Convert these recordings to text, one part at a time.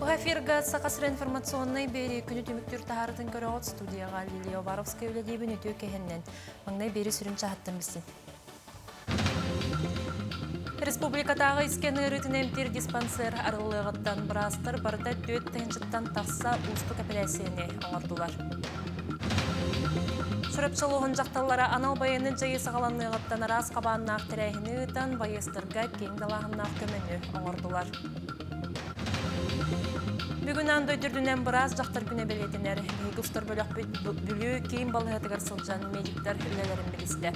Бу эфирга Саха сирэ информационнай биэрии күнү түмүктүүр таһаарытын көрөҕүт студияҕа Лилия Уваровская үлэлиибин үтүө кэһэннэн. Маҥнай биэри сүрүн чаһыттан билсин. Республикатааҕы искэн ыарыытын эмтиир диспансер арыллыаҕыттан быраастар барыта 4 тыһыынчаттан тахса уустук эпэрээссийэни оҥордулар. Чурапчы улууһун дьахталлара анал байыаннай дьайыы саҕаланыаҕыттан араас хабааннаах тэрээһини ыытан, байыастарга киэҥ далааһыннаах көмөнү оҥордулар. Бүгүн аан дойду үрдүнэн быраас дьахтар күнэ бэлиэтэнэр. Биһиги устар бөлөхпүт Бүлүү киин балыыһатыгар сылдьан медиктэр үлэлэрин билистэ.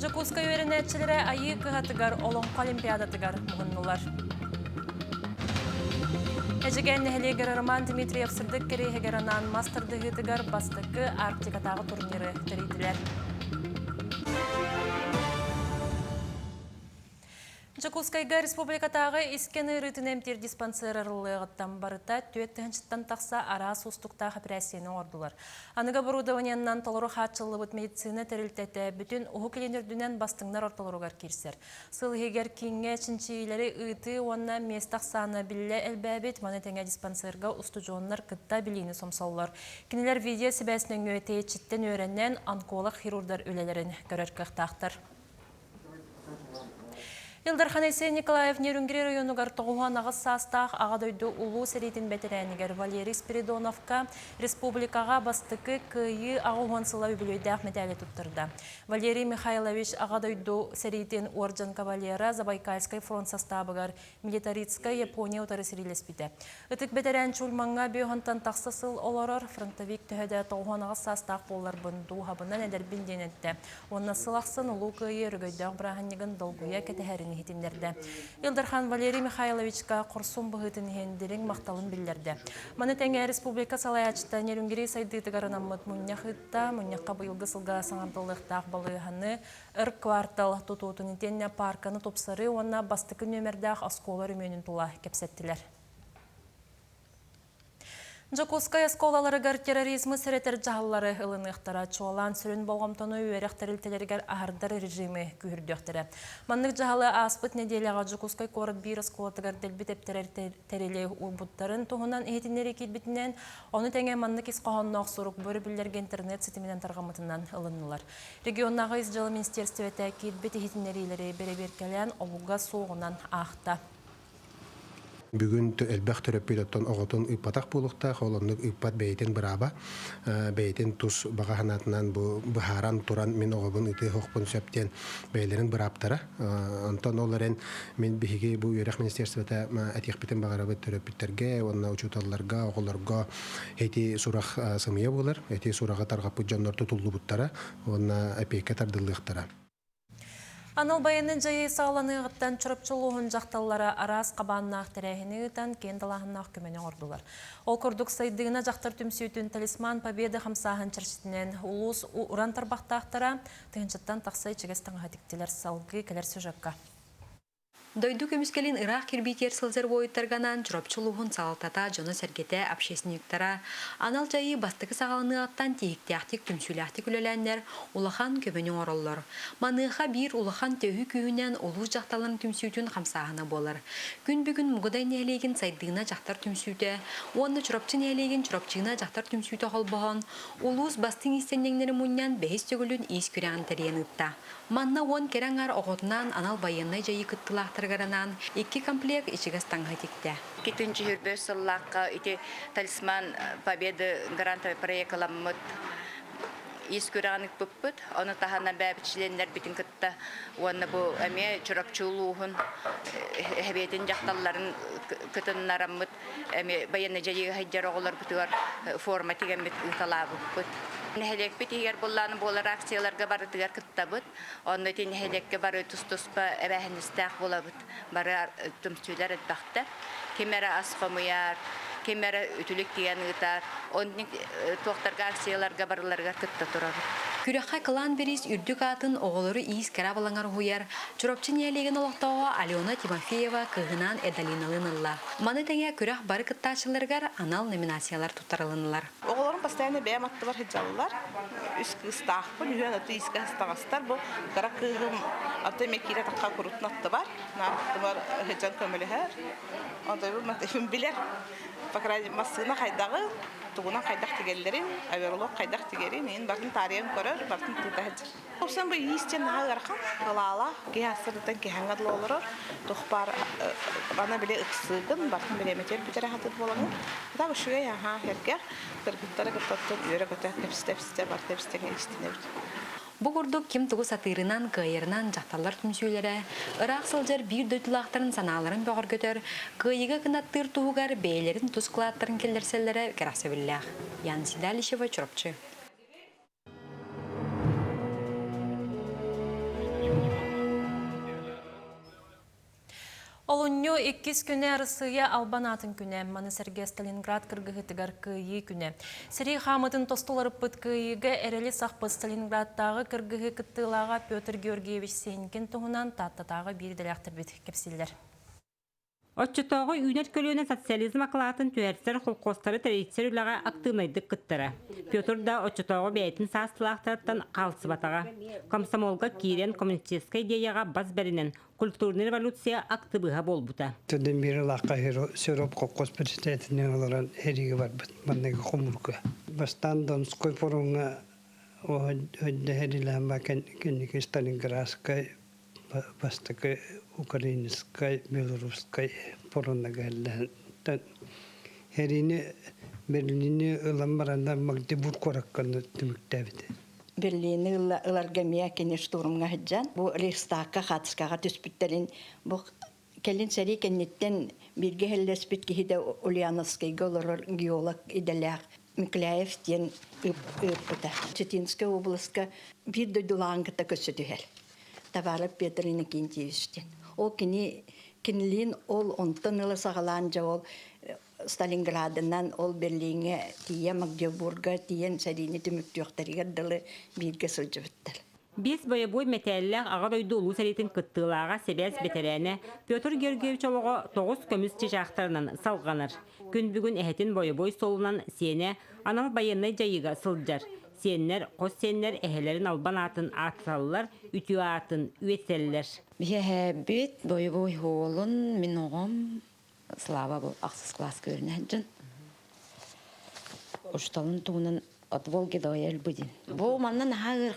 Дьокуускай үөрэнээччилэрэ Айыы кыһатыгар Олоҥхо олимпиадатыгар муһуннулар. Эдьигээн нэһилиэгэр Роман Дмитриев сырдык кэриэһигэр анаан мас тардыһыытыгар бастакы Арктикатааҕы турниры тэрийдилэр. Дьокуускайга республикатааҕы искэн ыарыытын эмтиир диспансер арыллыаҕыттан барыта 4 тыһыынчаттан тахса араас уустуктаах эпэрээссийэни оҥордулар. Аныгы оборудованиеннан толору хааччыллыбыт медицина тэрилтэтэ бүтүн Уһук Илин үрдүнэн бастыҥнар ортолоругар киирсэр. Сыл иһигэр кииҥҥэ чинчийиилэри ыытыы уонна миэстэ ахсаана биллэ элбээбит, маны тэҥэ диспансерга устудьуоннар кытта билиини сомсоллор. Кинилэр видео-сибээс нөҥүө тэйиччиттэн үөрэнэн, онколог-хирурдар үлэлэрин көрөр кыахтаахтар. Ил Дархан Айсен Николаев Нерюнгри районугар 98 саастаах Аҕа дойду Улуу сэриитин бэтэрээнигэр Валерий Спиридоновка республикаҕа бастакы Кыайыы 80 сыла үбүлүөйдээх мэтээли туттарда. Валерий Михайлович Аҕа дойду сэриитин уордьан кавалера Забайкальскай фронт састаабыгар милитаристскай Япония утары сэриилэспитэ. Ытык бэтэрээн Чульмаҥҥа Бөһонтон тахса сыл олорор фронтовик төһө да 98 саастаах буолларбын, дууһабынан эдэрбин диэн эттэ. Уонна сыл ахсын Улуу Кыайыы өрөгөйдөөх бырааһынньыгын долгуйа кэтэһэрин иһитиннэрдэ. Ил Дархан Валерий Михайловичка хорсун быһыытын иһин дириҥ махталын биллэрдэ. Маны тэҥэ республика салайааччыта Нерюнгри сайдыытыгар анаммыт мунньах ыытта. Мунньахха быйылгы сылга саҥардыллыахтаах балыыһаны өр квартал тутуутун итиэннэ паарканы тупсарыы уонна бастакы нүөмэрдээх оскуола өрөмүөнүн тула кэпсэттилэр. Дьокуускай оскуолаларыгар терроризмы сэрэтэр дьаһаллары ылыныахтара, чуолаан сүрүн болҕомтону үөрэх тэрилтэлэригэр аһардар режими күүһүрдүөхтэрэ. Маннык дьаһалы ааспыт нэдиэлэҕэ Дьокуускай куорат биир оскуолатыгар дэлби тэптэрэр тэрили уурбуттарын туһунан иһитиннэрии киирбитинэн, ону тэҥэ маннык ис хоһоонноох сурук бу өрөбүллэргэ интернет ситиминэн тарҕаммытынан ылыннылар. Регионнааҕы ис дьыала министиэристибэтэ киирбит иһитиннэриилэри бэрэбиэркэлээн олуга суоҕунан аахта. Бүгүн элбэх төрөппүт оттон оҕотун ыыппатах буолуохтаах, ол оннук ыыппат бэйэтин бырааба, бэйэтин тус баҕа санаатынан бу быһааран туран мин оҕобун ыытыахпын сөп диэн бэйэлэрин бырааптара. Онтон ол эрэн мин биһиги бу үөрэх министерствота этиэхпитин баҕарабыт төрөппүттэргэ уонна учууталларга, оҕолорго Ити сурах сымыйа буолар. Ити сураҕы тарҕаппыт дьоннор тутуллубуттара уонна эпиэккэ тардыллыахтара. Анал байыаннай дьайыы саҕаланыаҕыттан Чурапчы улууһун дьахталлара араас хабааннаах тэрээһини ыытан, киэҥ далааһыннаах көмөнү оҥордулар. Ол курдук, Сайдыына дьахтар түмсүүтүн Талисман Победы хамсааһын чэрчитинэн улуус уран тарбахтаахтара тыһыынчаттан тахса ичигэс таҥаһы тиктилэр. Салгыы кэлэр сюжекка. Дойду көмүскэлин ыраах кирбиитигэр сылдьар буойуттарга анаан Чурапчы улууһун салалтата, дьоно-сэргэтэ, общественниктара анал дьайыы бастакы саҕаланыаҕыттан тиһиктээхтик, түмсүүлээхтик үлэлээннэр улахан көмөнү оҥороллор. Маныаха биир улахан төһүү күүһүнэн улуус дьахталларын түмсүүтүн хамсааһына буолар. Күн бүгүн Мугудай нэһилиэгин Сайдыына дьахтар түмсүүтэ уонна Чурапчы нэһилиэгин Чурапчыына дьахтар түмсүүтэ холбоһон, улуус бастыҥ иистэнньэҥнэрин мунньан бэһис төгүлүн иис күрэҕин тэрийэн ыытта. Манна 10 кэрэ аҥаар оҕотунаан анал байыаннай дьайыы кыттыылаахтарыгар анаан икки комплект ичигэс таҥаһы тиктэ. 2-сүүрбэ сыллаахха ити Талисман Победы грантовый проект ыламмыт ис күрэҕин ыыппыппыт. Ону таһынан бэйэбит чилиэннэрбитин кытта уонна бу эмиэ Чурапчы улууһун эһэбиэтин дьахталларын кытыннараммыт эмиэ байыаннай дьайыыга сылдьар оҕолорбутугар форма тигэммит ыыталаабыппыт. Нэһилиэкпит иһигэр буллааны буолар акцияларга барытыгар кыттабыт. Онно ити нэһилиэккэ бары тус-туспа эбээһинэстээх буолабыт. Бары түмсүүлэр элбэхтэр. Ким эрэ ас хомуйар, ким эрэ үтүлүк тигэн ыытар. Оннук туохтарга акцияларга барыларыгар кытта турабыт. Күрэххэ кылаан бириис үрдүк аатын оҕолору иис кэрэ абылаҥар уһуйар Чурапчы нэһилиэгин олохтооҕо Алена Тимофеева кыыһынаан Эдалиналыын ылла. Маны тэҥэ күрэх бары кыттааччыларыгар анал номинациялар туттарылыннылар. Оҕолорум постоянно бэйэм аттыбар сылдьаллар. Үс кыыстаахпын, үһүөн аты иискэ сыстаҕастар. Бу кыра кыыһым аты эмиэ киирэ тахха курутун аттыбар. Аттыбар сылдьан көмөлөһөр. Онтон билэр. По крайней массыына хайдаҕын, тугунан хайдах тигэллэрин, оверлок хайдах тигэрин, иин барын таарыйан көрөр, барын тыыта сылдьар. Тупсан бу иис диэн наһаа ыарахан, ылаалаах, киһи астырыттан киһэҥҥэ дылы олорор, туох баар аны били ыксыыгын, бартын бириэмэтигэр бүтэрэ сатыыр буолаҥын. Ата үчүгэй аһаа сэргэх, кыргыттары кыттаттан үөрэ-көтө кэпсэтэ-кэпсэтэ барыта истэҥэ истинэбит. Бу курдук ким тугу сатыырынан, кыайарынан дьахталлар түмсүүлэрэ ыраах сылдьар биир дойдулаахтарын санааларын бөҕөргөтөр, кыайыыга кынаттыыр туһугар бэйэлэрин тус кылааттарын киллэрсэллэрэ кэрэхсэбиллээх. Яна Седалищева, Чурапчы. Олунньу иккис күнэ Арассыыйа Албан аатын күнэ, маны сэргэ Сталинград кыргыһыытыгар Кыайыы күнэ. Сэрии хаамытын тостуларыппыт Кыайыыга эрэли сахпыт Сталинградтааҕы кыргыһыы кыттыылааҕа Петр Георгиевич Сенькин туһунан Тааттатааҕы биир идэлээхтэрбит кэпсииллэр. Оччотооҕу үүнэр көлүөнэ социализм акылаатын түһэрсэр холкуостары тэрийсэр үлэҕэ актыыбынайдык кыттара. Петр да оччотооҕу бэйэтин саастыылаахтарыттан хаалсыбатаҕа. Комсомолга киирэн коммунистическай идеяҕа бас бэринэн культурнай революция актыбыыһа буолбута. Төрдүн биир ылаахха Сироп колхоз председателинэн олорон эриигэ барбыт манныгы хомуурга. Бастаан Донской фроҥҥа өйдөһөрилээн кэнники Сталинградскай бастакы украинскай, белорусскай фронна кэллэһэн Эриини Берлини ылан бараннар Магдебург куоракка түмүктээбит. Берлини ыларга эмиэ кини штурмҥа сылдьан бу Рейхстагка хаатыскаҕа түспүттэрин бу кэлин сэрии кэнниттэн бииргэ иһэллэспит киһи да Ульяновскайга олорор геолог идэлээх Микляев диэн ыыппыта. Читинскэй областка биир дойдулааҕын кытта көрсө түһэр. Товаров Петр Иннокентьевич диэн. Ол кини кинилиин ол онтон ыла саҕалаан дьэ ол Сталинградынан ол Берлиҥҥэ тиийэ Магдебурга тиийэн сэриини түмүктүөхтэригэр дылы бииргэ сылдьыбыттар. Биэс бойобуой мэтээллээх Аҕа дойду Улуу сэриитин кыттыылааҕа сибээс бэтэрээнэ Петр Георгиевич олоҕо тоҕус көмүс чычаахтарынан салҕанар. Күн бүгүн эһэтин бойобуой суолунан сиэнэ анал байыаннай дьайыыга сылдьар. Сиэннэр, хос сиэннэр эһэлэрин албан аатын ааттаталлар, үтүө аатын үөтэллэр. Биһэһээбит бойобуой уолун мин оҕом Слава бу ахсыс класска үөрэнэ Учуталын туһунан от Волги до Эльбы диэн. Бу манна наһаа ыар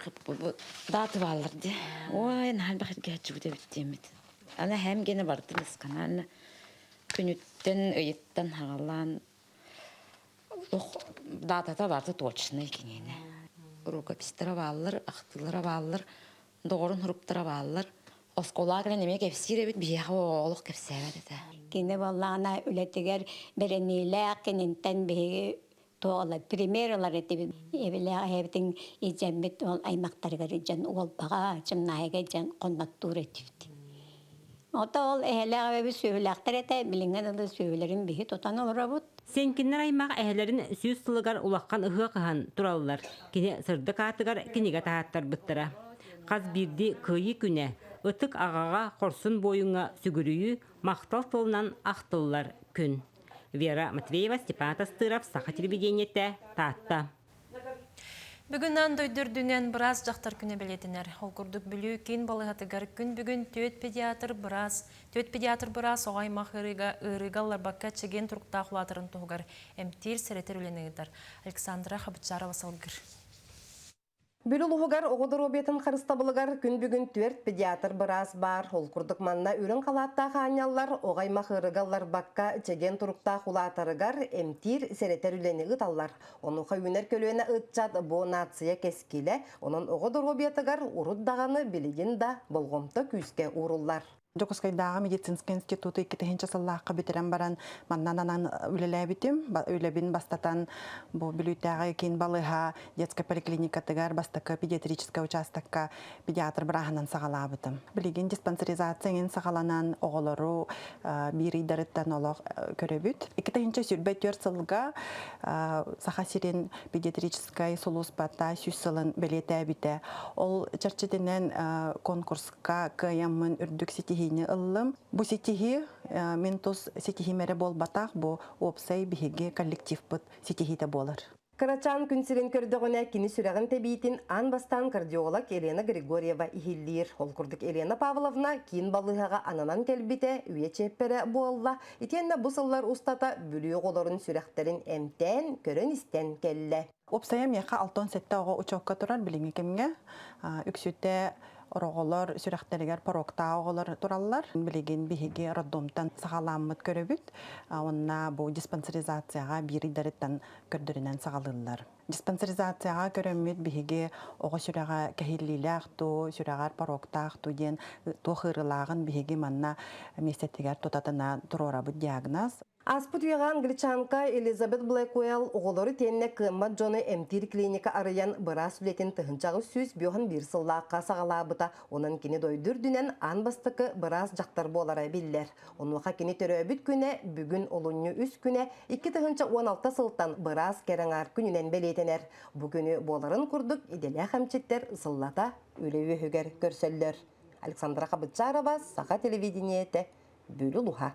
дааты бааллар дии. Ой, наһаа элбэх эргээччибит эбит диэммит. Аны хэм гене бардым ысканаан күнүттэн ыйыттан хагалаан даатата барыта точный киниэнэ. Рукопистара бааллар, ахтыылара бааллар, доҕорун суруктара бааллар. Оскуолаҕа кэлэн эмиэ кэпсиир эбит, биһиэхэ олох кэпсээбэт этэ. Кини буоллаҕына үлэтигэр бэриниилээх кининтэн биһиги туох ылар, пример ылар этибит. Эбилээх эһэбитин илдьэммит ол аймахтарыгар илдьэн Уолбаҕа, Чымнаайыга илдьэн хонноттуур этибит. Ото ол эһэлээх эбэбит сүөһүлээхтэр этэ, билиҥҥэ дылы сүөһүлэрин биһи тутан олоробут. Сенкиннэр аймах эһэлэрин сүүс сылыгар улахан ыһыах ыһан тураллар. Кини сырдык аатыгар кинигэ таһааттарбыттара. Хас биирдии Кыайыы күнэ ытык аҕаҕа, хорсун буойуҥҥа сүгүрүйүү, махтал тылынан ахтыллар күн. Вера Матвеева, Степан Тастыров, Саха телевидениетэ, Таатта. Бүгүн аан дойду үрдүнэн быраас дьахтар күнэ бэлиэтэнэр. Ол курдук Бүлүү киин балыыһатыгар күн бүгүн түөрт педиатр быраас, түөрт педиатр быраас оҕо аймах ыарыыга ыарыыга ылларбакка чэгиэн туруктаах улаатарын туһугар эмтиир, сэрэтэр үлэни ыытар. Александра Хабычарова салгыр. Бүлүү улууһугар оҕо доруобуйатын харыстабылыгар күн бүгүн түөрт педиатр быраас баар. Ол курдук манна үрүҥ халааттаах аанньаллар оҕо аймах ыарыыга ылларбакка чэгиэн туруктаах улаатарыгар эмтиир, сэрэтэр үлэни ыыталлар. Онуоха үүнэр көлүөнэ ыччат бу нация кэскилэ, онон оҕо доруобуйатыгар урут даҕаны билигин да болҕомто күүскэ ууруллар. Дьокуускайдааҕы медицинскэй институту 2000 сыллаахха бүтэрэн баран маннан анан үлэлээбитим. Үлэбин бастатан бу Бүлүүтээҕи киин балыыһа детскай поликлиникатыгар бастакы педиатрическай учаастакка педиатр бырааһынан саҕалаабытым. Билигин диспансеризация эҥин саҕаланан оҕолору биир ыйдарыттан олох көрөбүт. 2024 сылга Саха сирин педиатрическай сулууспата 100 сылын бэлиэтээбитэ. Ол чэрчитинэн конкурс кыайаммын үрдүк ситиһиини ыллым. Бу ситиһии мин тус ситиһиим эрэ буолбатах, бу уопсай биһиги коллективпыт ситиһиитэ буолар. Кырачаан күн сирин көрдөҕүнэ кини сүрэҕин тэбиитин аан бастаан кардиолог Елена Григорьева иһиллиир. Ол курдук Елена Павловна киин балыыһаҕа ананан кэлбитэ үйэ чиэппэрэ буолла. Итиэннэ бу сыллар устата Бүлүү оҕолорун сүрэхтэрин эмтээн, көрөн-истэн кэллэ. Уопсайа миэхэ 67 оҕо учуокка турар билиҥҥи кэмҥэ. Үксүтэ оҕолор сүрэхтэригэр пороктаах оҕолор тураллар. Билигин биһиги роддомтан саҕалааммыт көрөбүт. Уонна бу диспансеризацияҕа биир ыйдарыттан көрдөрүнэн саҕалыыллар. Диспансеризацияҕа көрөммүт биһиги оҕо сүрэҕэ кэһиллиилээх дуу, сүрэҕэр пороктаах дуу диэн туох ыарыылааҕын биһиги манна миэстэтигэр тутатына туруорабыт диагноз. Ааспыт үйэҕэ англичанка Элизабет Блэкуэлл оҕолору итиэннэ кыаммат дьону эмтиир клиника арыйан быраас үлэтин 1851 сыллаахха саҕалаабыта. Онон кини дойду үрдүнэн аан бастакы быраас дьахтар буолара биллэр. Онуоха кини төрөөбүт күнэ бүгүн олунньу үс күнэ 2016 сылтан быраас кэрэ аҥаар күнүнэн бэлиэтэнэр. Бу күнү буоларын курдук идэлээх эмчиттэр сыллата үлэ үөһүгэр көрсөллөр. Александра Хабытчарова, Саха телевидениетэ, Бүлүү улууһа.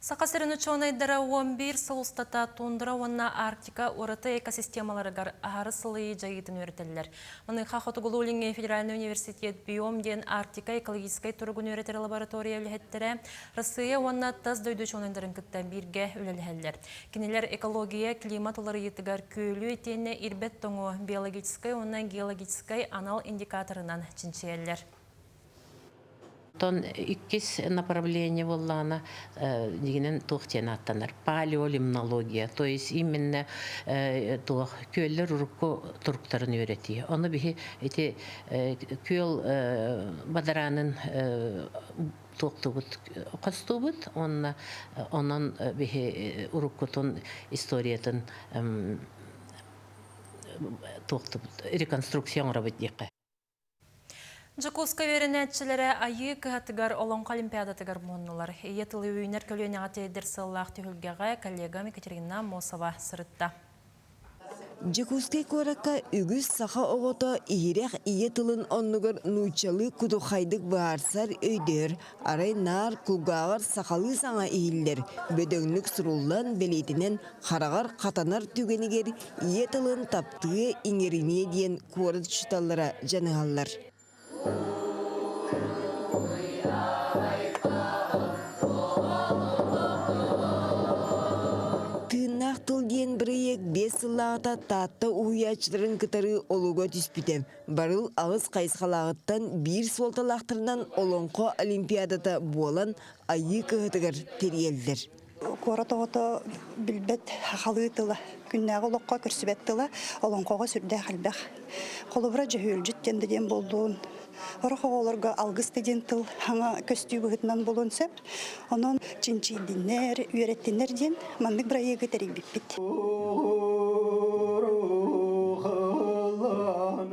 Саха сирин учуонайдара 11 сыл устата тундра уонна Арктика ураты экосистемаларыгар аһары сылыйыы дьайыытын үөрэтэллэр. Маныаха Хотугулуу-Илиҥҥи федеральнай университет Биом диэн Арктика экологическай туругун үөрэтэр лаборатория үлэһиттэрэ Россия уонна тас дойду учуонайдарын кытта бииргэ үлэлэһэллэр. Кинилэр экология, климат уларыйыытыгар күөлү итиэннэ ирбэт тоҥу биологическай уонна геологическай анал индикаторынан чинчийэллэр. Оттон иккис направление буоллаҕына дьиҥинэн туох диэн ааттанар палеолимнология, то есть именно туох күөллэр урукку туруктарын үөрэтии. Ону биһи ити күөл бадараанын туохтуубут хостуубут уонна онон биһи уруккутун историятын туохтубут реконструкция оҥоробут диэххэ. Дьокуускай үөрэнээччилэрэ Айыы кыһатыгар Олоҥхо олимпиадатыгар муһуннулар. Ийэ тылы үүнэр көлүөнэҕэ тиэрдэр сыаллаах түһүлгэҕэ коллегам Екатерина Аммосова сырытта. Дьокуускай куоракка үгүс саха оҕото иһирэх ийэ тылын оннугар нууччалыы кудуххайдык быһаарсар, өйдөһөр, арай наар кулгааҕар сахалыы саҥа иһиллэр, бөдөҥнүк суруллан, бэлиэтинэн хараҕар хатанар түгэнигэр ийэ тылын таптыа, иҥэриниэ диэн куорат учууталлара дьаныһаллар. Тыыннаах тыл диэн бырайыак биэс сыллааҕыта Таатта уһуйааччыларын кытары олуга түспүтэ. Барыл аҕыс хайысхалааҕыттан биир суолталаахтарынан Олоҥхо олимпиадата буолан Айыы кыһатыгар тэрийэллэр. Куорат оҕото билбэт сахалыы тыла, күннээҕи олоххо көрсүбэт тыла олоҥхоҕо сүрдээх элбэх. Холобура, дьөһүөлдьүт диэн да диэн буоллун, сорох оҕолорго алгыс да диэн тыл саҥа көстүү быһыытынан буолуон сөп. Онон чинчийдиннэр, үөрэттиннэр диэн маннык бырайыагы тэрийбиппит.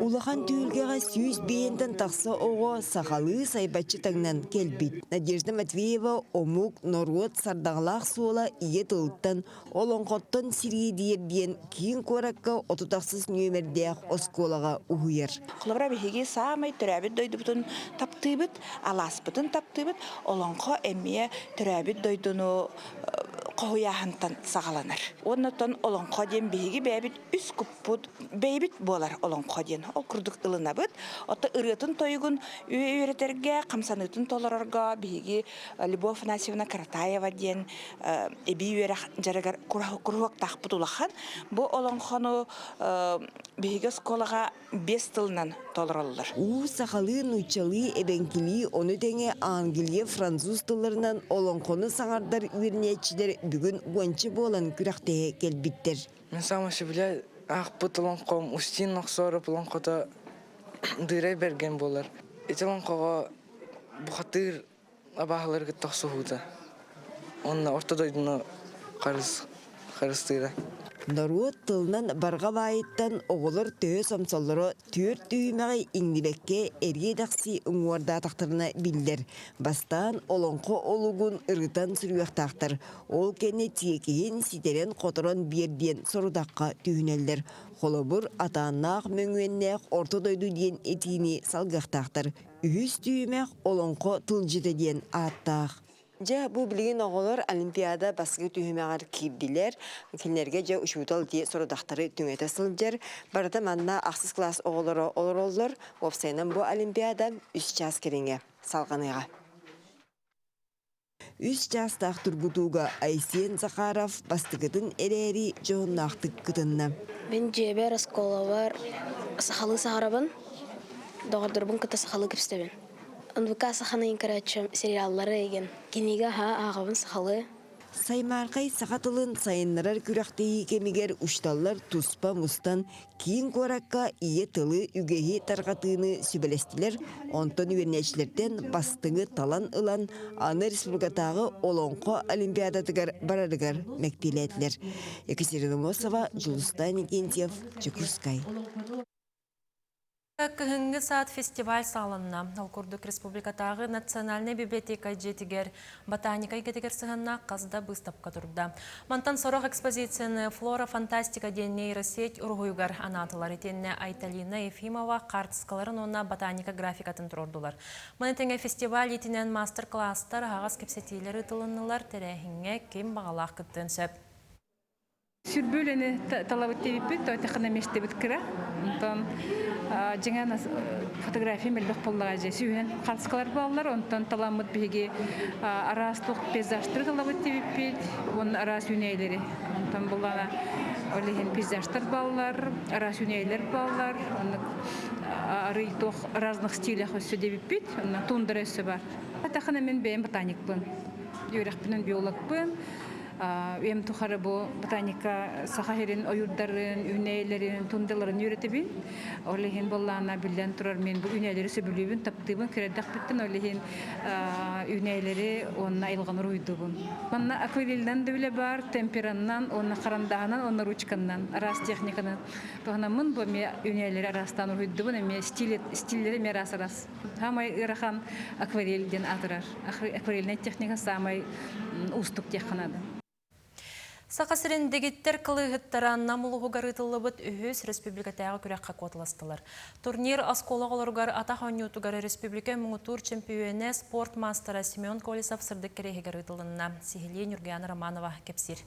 Улахан түһүлгэҕэ 105-тэн тахса оҕо сахалыы сайбаччы таҥнан кэлбит. Надежда Матвеева омук, норуот сардаҥалаах суола ийэ тылтан, олоҥхоттон сириэдийэр диэн киин куоракка 36 нүөмэрдээх оскуолаҕа уһуйар. Холобура, биһиги саамай төрөөбүт дойдубутун таптыыбыт, алааспытын таптыыбыт. Олоҥхо эмиэ төрөөбүт дойдуну хоһуйааһынтан саҕаланар. Уонна оттон олоҥхо диэн биһиги бэйэбит үс куппут бэйэбит буолар олоҥхо диэн. Ол курдук ылынабыт. Оттон ырыатын-тойугун үөрэтэргэ, хамсаныытын толорорго биһиги Любовь Афанасьевна Каратаева диэн эбии үөрэх дьарыгар куруһуоктаахпыт улахан. Бу олоҥхону биһиги оскуолаҕа биэс тылынан толороллор. Уу сахалыы, нууччалыы, эбэҥкилии, ону тэҥэ англия, француз тылларынан олоҥхону саҥардар үөрэнээччилэр бүгүн уонча буолан күрэхтэһэ кэлбиттэр. Мен саамай сөбүлээн аахпыт олоҥхом Устин Нохсоороп олоҥхото Дыырай Бэргэн буолар. Ити олоҥхоҕо Бухатыыр абааһылары кытта охсуһуута уонна орто дойдуну харыстыыра. Норуот тылынан барҕа баайыттан оҕолор төһө сомсоллоро түөрт түһүмэҕи иҥнибэккэ эриэ-дэхси уҥуордаатахтарына биллэр. Бастаан олоҥхо олугун ырытан суруйуохтаахтар, ол кэннэ тиэкиһин ситэрэн-хоторон биэр диэн сорудахха түһүнэллэр. Холобур, атааннаах мөҥүөннээх орто дойду диэн этиини салгыахтаахтар. Үһүс түһүмэх Олоҥхо тылдьыта диэн ааттаах. Дьэ, бу билигин оҕолор Олимпиада бастакы түһүмэҕэр киирдилэр. Кинилэргэ дьэ учуутал дии сорудахтары түҥэтэ сылдьар. Барыта манна ахсыс кылаас оҕолоро олороллор. Уопсайынан бу Олимпиада үс чаас кэриҥэ салҕаныаҕа. Үс чаастаах тургутууга Айсен Захаров бастакытын эрээри дьоһуннаахтык кытынна. Мин дьиэбэр, оскуолабар сахалыы саҥарабын, доҕордорбун кытта сахалыы кэпсэтэбин. НВК саханы короче сериаллары игин кинигэ ааҕабын сахалыы. Саймаархай саха тылын сайыннарар күрэхтэһии кэмигэр учууталлар туспа мустан киин куоракка ийэ тылы үгэһи тарҕатыыны сүбэлэстилэр, онтон үөрэнээччилэртэн бастыҥы талан ылан аны республикатааҕы Олоҥхо олимпиадатыгар барарыгар мэктиэлээтилэр. Екатерина Мосова, Дьулустан Иннокентьев, Дьокуускай. Кыһыҥҥы саат фестиваль саҕаланна. Ол курдук республикатааҕы национальнай библиотека дьиэтигэр ботаника эйгэтигэр сыһыаннаах хас да быыстапка турда. Мантан сорох экспозицияны «Флора фантастика» диэн нейросеть уруһуйугар анаатылар. Итиэннэ Айталина Ефимова хаартыскаларын уонна ботаника графикатын туруордулар. Маны тэҥэ фестиваль иитинэн маастар-кылаастар, аһаҕас кэпсэтиилэр ыытылыннылар, тэрээһиҥҥэ ким баҕалаах кыттыан сөп. Сүрбү үлэни талабыт диэбиппит, то тэххэнэ миэстэбит кыра. Онтон дьиҥэ фотография элбэх буоллаҕа дьэ сүүһүнэн хаалыскалар буолаллар. Онтон таламмыт биһиги араас туох пейзажтары талабыт диэбиппит, уонна араас үүнээйилэри. Онтон буллаҕына ол иһин пейзажтар бааллар, араас үүнээйилэр бааллар, оннук арый туох разных стилях өссө диэбиппит, онно тундра өссө бар. Тахана мин бэйэм ботаникпын, үөрэхпинэн биологпын. Үйэм тухары бу ботаника саха сирин ойуурдарын, үүнээйилэрин, тундаларын үөрэтэбин. Ол иһин буоллаҕына биллэн турар мин бу үүнээйилэри сөбүлүүбүн, таптыыбын, кирэдэхпиттэн ол иһин үүнээйилэри уонна айылҕаны уруһуйдуубун. Манна акварельнан да үлэ баар, темпераннан уонна харандаһынан уонна ручканнан араас техниканан туһанаммын бу эмиэ үүнээйилэри араастаан уруһуйдубун, эмиэ стиллери эмиэ араас-араас. Саамай ыарахан акварель диэн аатырар. Акварельнай техника саамай уустук диэххэ наада. Саха сирин дэгиттэр кылыыһыттара Нам улууһугар ыытыллыбыт үһүс республикатааҕы күрэххэ куоталастылар. Турнир оскуола оҕолоругар атах оонньуутугар республика муҥутуур чемпиөнэ, спорт маастара Семен Колесов сырдык кэриэһигэр ыытылынна. Сиһилии Нюргуяна Романова кэпсиир.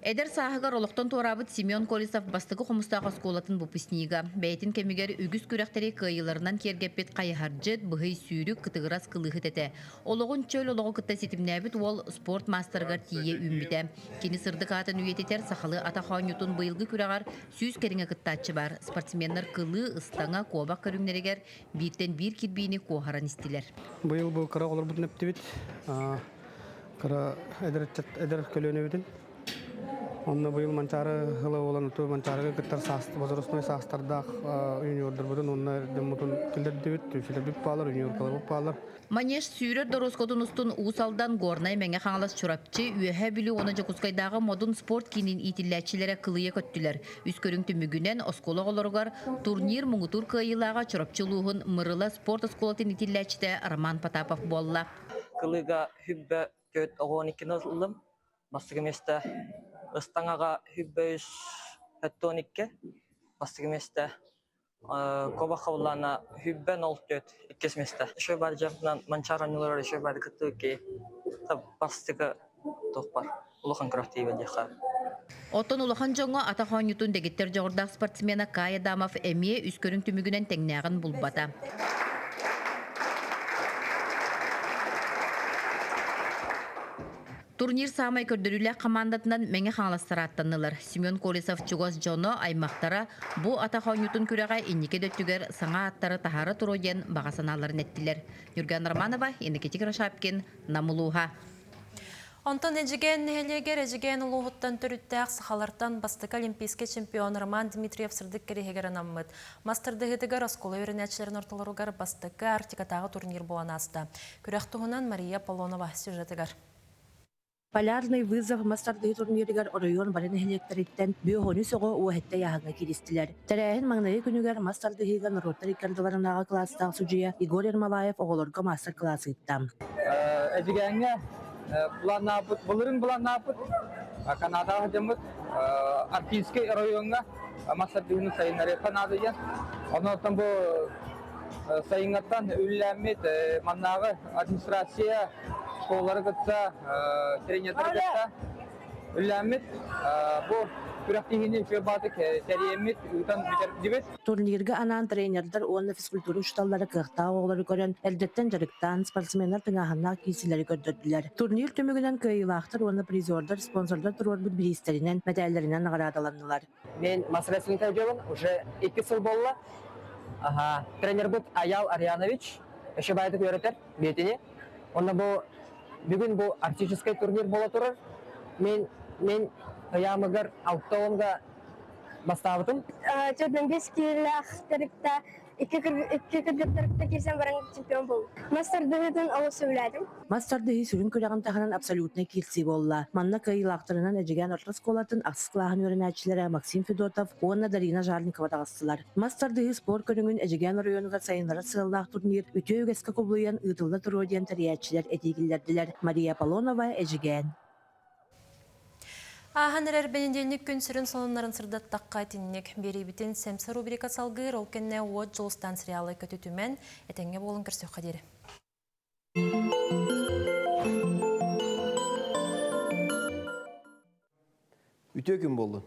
Эдэр сааһыгар олохтон туораабыт Семен Колесов бастакы Хомустаах оскуолатын выпускнига. Бэйэтин кэмигэр үгүс күрэхтэри кыайыыларынан киэргэппит хайыһардьыт, быһый сүүрүк, кытыгырас кылыыһыт этэ. Олоҕун чөл олоҕу кытта ситимнээбит уол спорт маастарыгар тиийэ үүммүтэ. Кини сырдык аатын үйэтитэр сахалыы атах оонньуутун быйылгы күрэҕэр 100 кэриҥэ кыттааччы баар. Спортсменнар кылыы, ыстаҥа, куобах көрүҥнэригэр бииртэн биир кирбиини куоһаран истилэр. Быйыл бу кыра оҕолорбутун эптибит. Кыра эдэр ыччат эдэр көлүөнэбитин. Онно быйыл Манчаары ыла буолан уту Манчаарыга кыттар саас возрастной саастардаах юниордарбытын уонна дьоммутун киллэрдибит, түмсүүлэрбит баалар, юниоркаларбыт баалар. Манеж сүүрэр доруоскотун устун Уус Алдан, Горнай, Мэҥэ Хаҥалас, Чурапчы, Үөһээ Бүлүү уонна Дьокуускайдааҕы Модун спорт киинин иитиллээччилэрэ кылыйа көттүлэр. Үс көрүҥ түмүгүнэн оскуола оҕолоругар турнир муҥутуур кыайыылааҕа Чурапчы улууһун Мырыла спорт оскуолатын иитиллээччитэ Роман Потапов буолла. Кылыыга хүббэ төрт оҕуон иккини ыллым. Бастакы миэстэ ыстаҥаҕа хүббэ үс 72. Бастакы миэстэ куобах хабыллаана хүббэ нол төрт иккис миэстэ. Еще бар дьарытынан Манчаары оонньууларыгар еще бар кыттыы ки бастакы туох бар улахан күрэхтэһии диэххэ. Оттон улахан дьоҥҥо атах оонньуутун дэгиттэр дьоҕурдаах спортсмена Кай Адамов эмиэ үс көрүҥ түмүгүнэн тэҥнээҕин булбата. Турнир саамай көрдөрүүлээх хамаандатынан Мэҥэ Хаҥаластар ааттаннылар. Семен Колесов чугас дьоно, аймахтара бу атах оонньуутун күрэҕэ инники да өттүгэр саҥа ааттары таһаара туруо диэн баҕа санааларын эттилэр. Юрган Романова, Иннокентий Крошапкин, Нам улууһа. Онтон Эдьигээн нэһилиэгэр Эдьигээн улууһуттан төрүттээх сахалартан бастакы олимпийскай чемпион Роман Дмитриев сырдык кэриэһигэр анаммыт мас тардыһыытыгар оскуола үөрэнээччилэрин ортолоругар бастакы Арктикатааҕы турнир буолан ааста. Күрэх туһунан Мария Аполлонова сюжетыгар. Полярный вызов мас тардыһыы турнирыгар оройуон бары нэһилиэктэриттэн бүөһүнү сөҕө уоһэтте ыйааһыҥҥа кииристилэр. Тэрээһин маҥнайгы күнүгэр мас тардыһыыга норуоттар икки ардыларынааҕы кылаастаах судьуйа Егор Ермолаев оҕолорго маастар-кылаас ыытта. Эдьигээҥҥэ былааннаабыт, былырыын былааннаабыт Канадаҕа сылдьаммыт Арктическай оройуоҥҥа мас тардыһыыны сайыннарыахха наада диэн. Онон бу сайыҥҥаттан үлэлээммит маннааҕы администрация школалары кытта, тренердары кытта үлэлээммит бу күрэхтэһиини үчүгэй баҕатык тэрийэммит ыытан бүтэрдибит. Турнирга анаан тренердэр уонна физкультура учууталлара кыахтаах оҕолору көрөн, эрдэттэн дьарыктаан, спортсменнар тыҥааһыннаах киирсиилэри көрдөрдүлэр. Турнир түмүгүнэн кыайыылаахтар уонна призердар спонсордар туруорбут бириистэринэн, мэтээллэринэн наҕараадаланнылар. Мен мас-рестлинг делом уже икки сыл буолла. Ага, тренербит Аял Арьянович еще баайдык үөрэтэр биэтини. Онно бу бүгүн бу арктическай турнир буола турар. Мен мен ыйаамыгар алта бастаабытым. Чөдөнгө киилээх тэрикте икки икки кыргыттарыкта киирсэн баран чемпион болдум. Мас тардыһыытын олус сөбүлээтим. Мас тардыһыы сүрүн күрэҕин таһынан абсолютнай киирсии буолла. Манна кыайыылаахтарынан Эдьигээн орто оскуолатын ахсыс кылааһын үөрэнээччилэрэ Максим Федотов уонна Дарина Жарникова таҕыстылар. Мас тардыһыы спорт көрүҥүн Эдьигээн оройуонугар сайыннарар сыаллаах турнир үтүө үгэскэ кубулуйан ыытылла туруо диэн тэрийээччилэр этии киллэрдилэр. Мария Аполлонова, Эдьигээн. Ааһан эрэр бэнидиэнньик күн сүрүн сонуннарын сырдаттахха итинник биэриибитин Сэмсэ рубрика салгыыр, ол кэннэ Уот Дьулустаан сериалы көтүтүмэн, этэҥҥэ буолун көрсүөххэ диэри. Үтүө күн буоллун.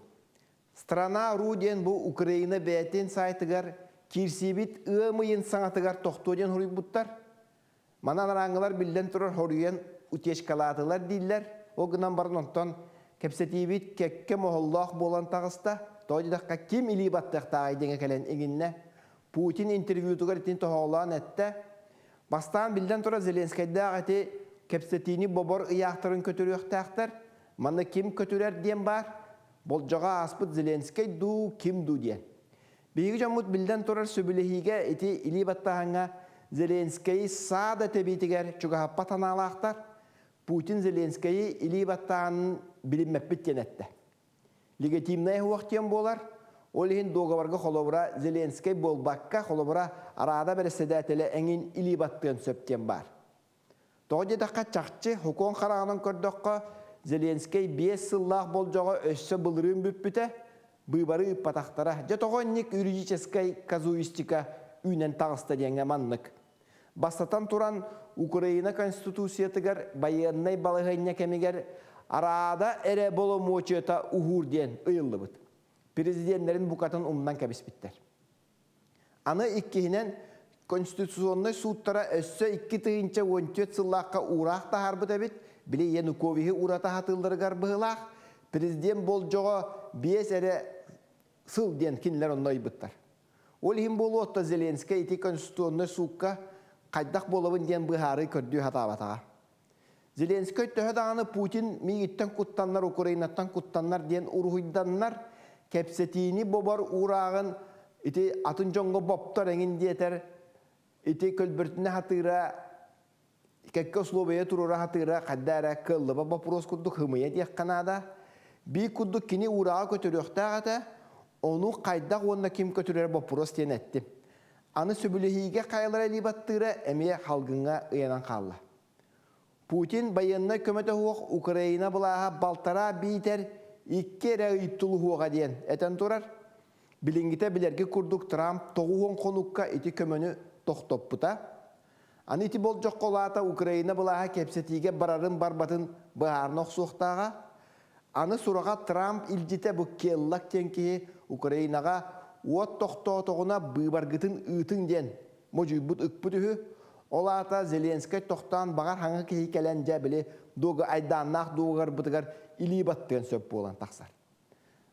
Страна РУ диэн бу Украина бэйэтин сайтыгар киирсиибит ыам ыйын саҥатыгар тохтуо диэн суруйбуттар. Манан арааҥҥылар биллэн турар хоруйан утечкалаатылар дииллэр. Ол гынан баран онтон кэпсэтиибит кэккэ моһоллоох буолан таҕыста. Тоҕо диэтэххэ ким илии баттыахтааҕый диэҥэ кэлэн иҥиннэ. Путин интервьютугар итини тоһоҕолоон эттэ. Бастаан биллэн турар Зеленскэйдээх ити кэпсэтиини бобор ыйаахтарын көтүрүөхтээхтэр. Манна ким көтүрэр диэн баар. Болдьоҕо ааспыт Зеленскэй дуу, ким дуу диэн. Биһиги дьоммут биллэн турар сөбүлэһиигэ ити илии баттааһыҥҥа Зеленскэйи саа да тэбиитигэр чугаһаппат санаалаахтар. Путин Зеленскэйи илии баттааһынын билиммэппит диэн эттэ. Легитимнэй уох диэн буолар. Ол иһин дуогабарга холобура Зеленскэй буолбакка, холобура Араада бэрэссэдээтэлэ эҥин илии баттыан сөп диэн баар. Тоҕо диэтэххэ, чахчы, хокуон хараҕынан көрдөххө, Зеленскэй 5 сыллаах болдьоҕо өссө былырыын бүппүтэ, быыбары ыыппатахтара. Дьэ тоҕо инник юридическай казуистика үүнэн таҕыста диэҥҥэ маннык. Бастатан туран, Украина Конституциятыгар байыаннай балаһыанньа кэмигэр Араада эрэ боломуочуйата уһуур диэн ыйыллыбыт. Президеннэрин букатын умнан кэбиспиттэр. Аны иккиһинэн, Конституционнай сууттара өссө 2014 сыллаахха уураах таһаарбыт эбит, били Януковиһы уурата сатыылларыгар быһыылаах, президент болдьоҕо биэс эрэ сыл диэн кинилэр онно ыйбыттар. Ол иһин буолуо отто Зеленскэй ити Конституционнай суукка хайдах буолабын диэн быһаарыы көрдүү сатаабатаҕа. Зеленскэй төһө даҕаны Путин миигиттэн куттаннар, Украинаттан куттаннар диэн уруһуйданнар, кэпсэтиини бобор уурааҕын ити атын дьоҥҥо боптор эҥин диэтэр, ити көлбөртүнэ хатыыра, кэккэ условия туруора хатыыра хайда эрэ кыаллыба боппуруос курдук хымыйа диэххэ наада. Биир курдук кини уурааҕы көтүрүөхтээх этэ, ону хайдах уонна ким көтүрэр боппуруос диэн эттим. Аны сөбүлэһиигэ хайалара илии баттыыра эмиэ халгыҥҥа ыйанан хаалла. Путин байыаннай көмөтө суох Украина былааһа балтараа биитэр икки эрэ ый тулуһуоҕа диэн этэн турар. Билиҥҥитэ билэрги курдук Трамп 90 хонукка ити көмөнү тохтоппута. Аны ити болдьоххо улаата Украина былааһа кэпсэтиигэ барарын-барбатын быһаарына охсуохтааҕа. Аны сураҕа Трамп илдьитэ бу Келлак диэн киһи Украинаҕа уот тохтоотоҕуна быыбаргытын ыытыҥ диэн модьуйбут ыкпыт үһү. Ол аата Зеленскэй тохтоон баҕар хаҥа киһи кэлэн дьэ били дуога айдааннаах дуогабарбытыгар илии баттыан сөп буолан тахсар.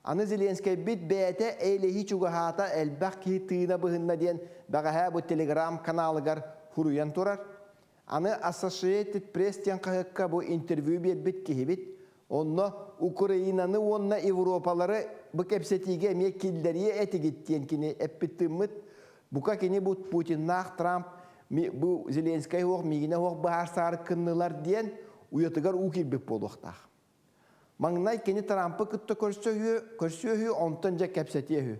Аны Зеленскэйбит бэйэтэ эйлэһии чугаһаата элбэх киһи тыына быһынна диэн бэҕэһээ бу телеграм-каналыгар суруйан турар. Аны Associated Press диэн хаһыакка бу интервью биэрбит киһибит, онно Украинаны уонна Европалары бу кэпсэтиигэ эмиэ киллэриэ этигит диэн кини эппит-тыыммыт. Бука кини бу Путиннаах Трамп бу Зеленскэй уох миигинэ уох быһаарсаары кыннылар диэн уйатыгар уу киирбит буолуохтаах. Маҥнай кини Трампы кытта көрсөһүө, көрсүөһү, онтон дьэ кэпсэтиэ үһү.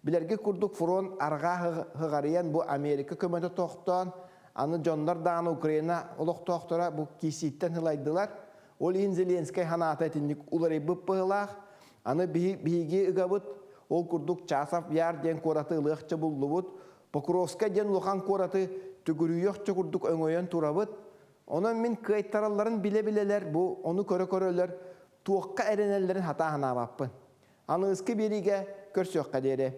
Билэргэ курдук фронт арҕаа ыҕарыйан бу Америка көмөтө тохтоон, аны дьоннор даҕаны Украина олохтоохторо бу киирсииттэн ылайдылар. Ол иһин Зеленскэй санаата итинник уларыйбыт быһыылаах. Аны биһиги ыгабыт, ол курдук Часов Яр диэн куораты ылыахча буллубут. Покровскай диэн улахан куораты төгүрүйүөхчэ курдук өҥөйөн турабыт. Онон мин кыайтаралларын билэ-билэлэр бу ону көрө-көрөлөр туохха эрэнэллэрин хатаа санаабаппын. Аныгыскы биэриигэ көрсүөххэ диэри.